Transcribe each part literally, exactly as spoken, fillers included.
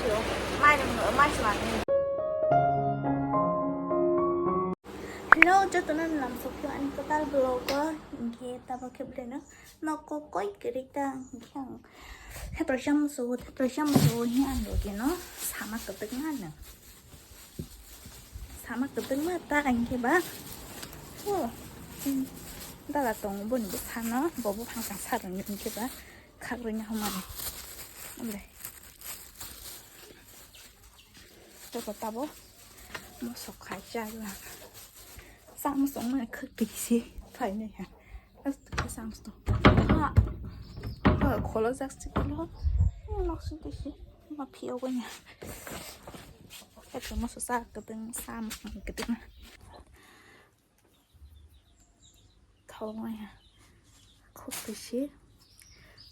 Hello, jotono lamsokphio ani kwtal vlog o, hinkhe tabok khe bwrwino nokho koi kwrwi ta, hinkhe ang hetroisa musugo, hetroisa musugo, hinkhe ang rokeno sama kwtwkma no, sama kwtwkma ta, hinkhe ba o dada tongo, boni bwsano bo buphang kasa rwngwi, hinkhe ba khakrwini hamani. Omo de. Toko tabo mosok khai chajak. Samsung ma khwtwi se phainai ha. Samsung. Ha. Ha, kholo jak se kholo. Nok se tisi. Ma phio ganya. Eto mosok sa kwtwng, samsung kwtwng. Thok maya. Khuk twi se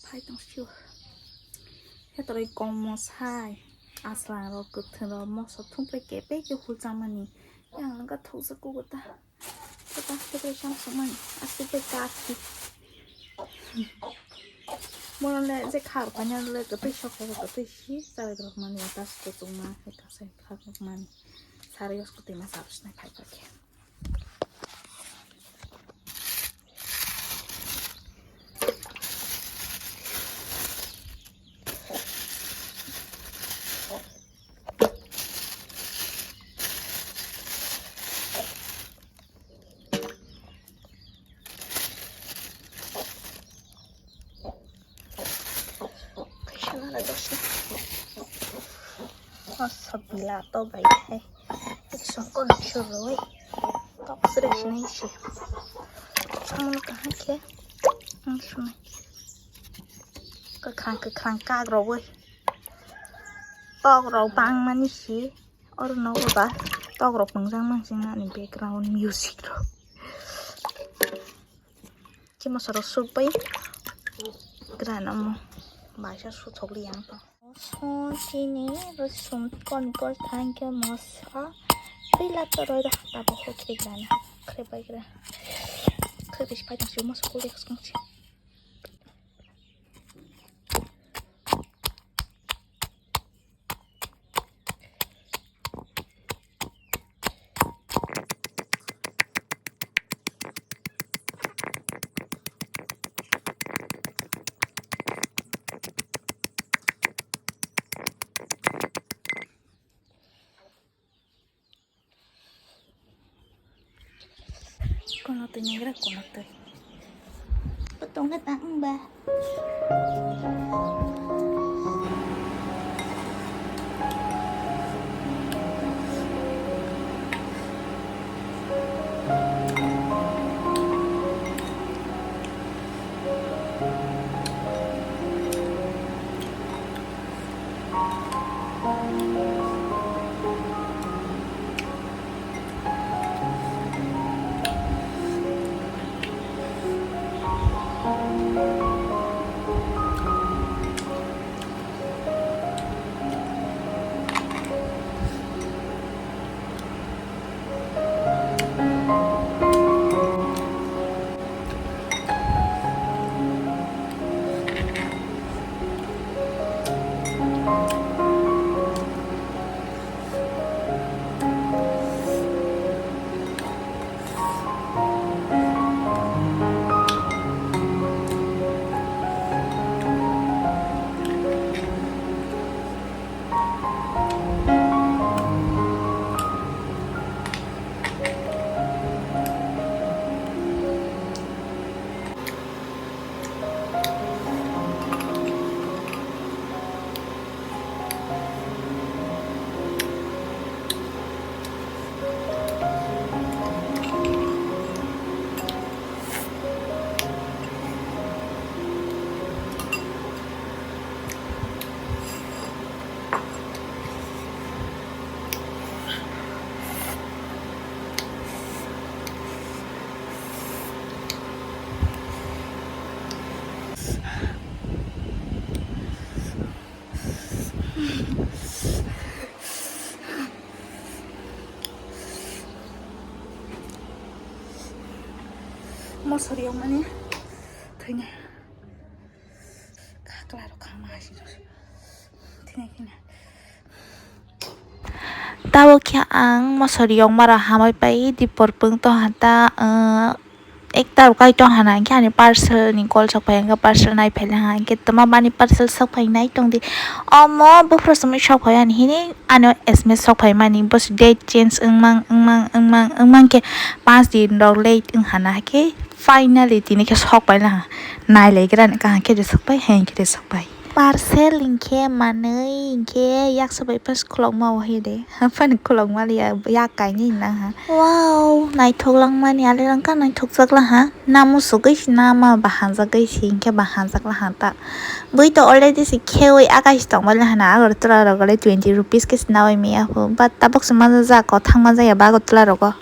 phai tong sio. Hetoroi kong mosai. Aswrang rok, kwthwng rok, moso thumpai kebek khe hulchang mani. Yang nang ka thokjak kugo ta. Kota kebek sam songmani. Aswk bai ka khi. Mono le je khar phanya le kwtwi sok, kwtwi si chai rok mani, ta se kutung ma, hai ta se khar rok mani. Sari os kwtwi ma sab snai phai phai khe. Kaisa nana dosna. O sabila to bai khai. Songkon suroi. Tok srek sinai se. Samung kaham khe. Ang sunai. Kwkhwrang kwkhwrang kak rogwi. Tok rok bangmani se. Oro nogo ba tok rok pwngjak mansing ani background music rok. Khe moso rok sukbai gran omo baisa suthok li ang tong. Moso chini rosum kon kor thang khe moso twi la toroi rok tabuk hokhe gran khe bai gran khe bisi pai tong si moso kuli khosong si. Kono twi naigra, kono twi. Bo tongkha ta wngba. Mosori yang mana? Thwina. Kakla rok khama asi. Thwina, thwina. Abo khe ang mosori yokma rok hamai pai di porpung tong ha ta, uh, ekta rok kai tong ha na, hingke ani parcel ni call sok pai, hingke parcel nai phai ha, hingke toma bani parcel sok pai nai tong di. Omo buphuru simi sok pai ani hini ano S M S sok pai mani, bos date change wngmang, wngmang, wngmang, wngmang khe panch din rok late wng ha na, hingke finally tini khe sok pai na ha, nai lai gra ni kaham khe de sok pai, heng khe de sok pai. Parcel hingke manwi hingke yakso bai pas khulokma o hede. Haphano khulokma liya yak kainwi nang ha. Wow, naithok langmani alirang ka naithokjak laha. Namo sugwi si nama bahanjagwi si hingke bahanjak laha ta. Bui to already si khewi akai si tongma laha na Agartala rogo le twenty rupees ke si nawi miya hu. But tabok si manjak o thangma jaya ba Agartala rogo.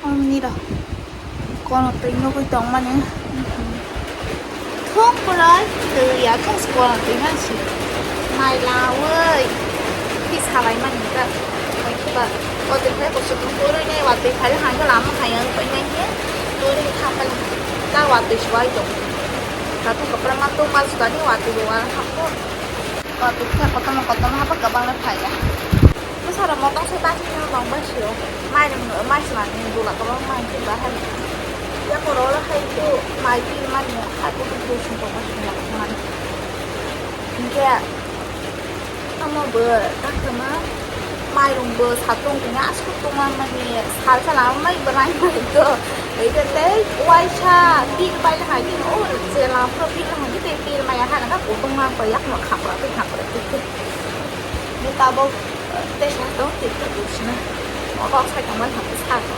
Omni rok. Kono twi nugwi tongmani. Thung kwlai twi ya, thung si kono twi nang si. Mai lawi. Phi salai mani ta. Mai ba. O twi phai ko sutung twi rwi nai wa twi phai hang lama hai ang twi nai he. Twi rwi tha phai. Ta wa twi swai tong. Ta thung kapra ma tong ma sutani wa twi wa ha ko. Kotok khe kotorma kotorma haphak kwbangma phaiya. Bwsarok motong se bachino tong bai sio. Mai rwng mai swlangni dula kwbang mai se bahai. Yakorok oro hai tu mai pil mani hai kutuk dusung tong bai sio mani. Hinkhe tamo bo takhama. Mairung bo satung tongya aswk tongma mani sal sal ang mai bwrang bai to. Eke tei waisa pil pai hai din o je lam pro pil hai tei pil maya hana ka kutung ma ko yak ma khapra tei khapra tei. Ni tabok tei sa tong tei tei sina. Mo kok sai tong bai ha sa ko.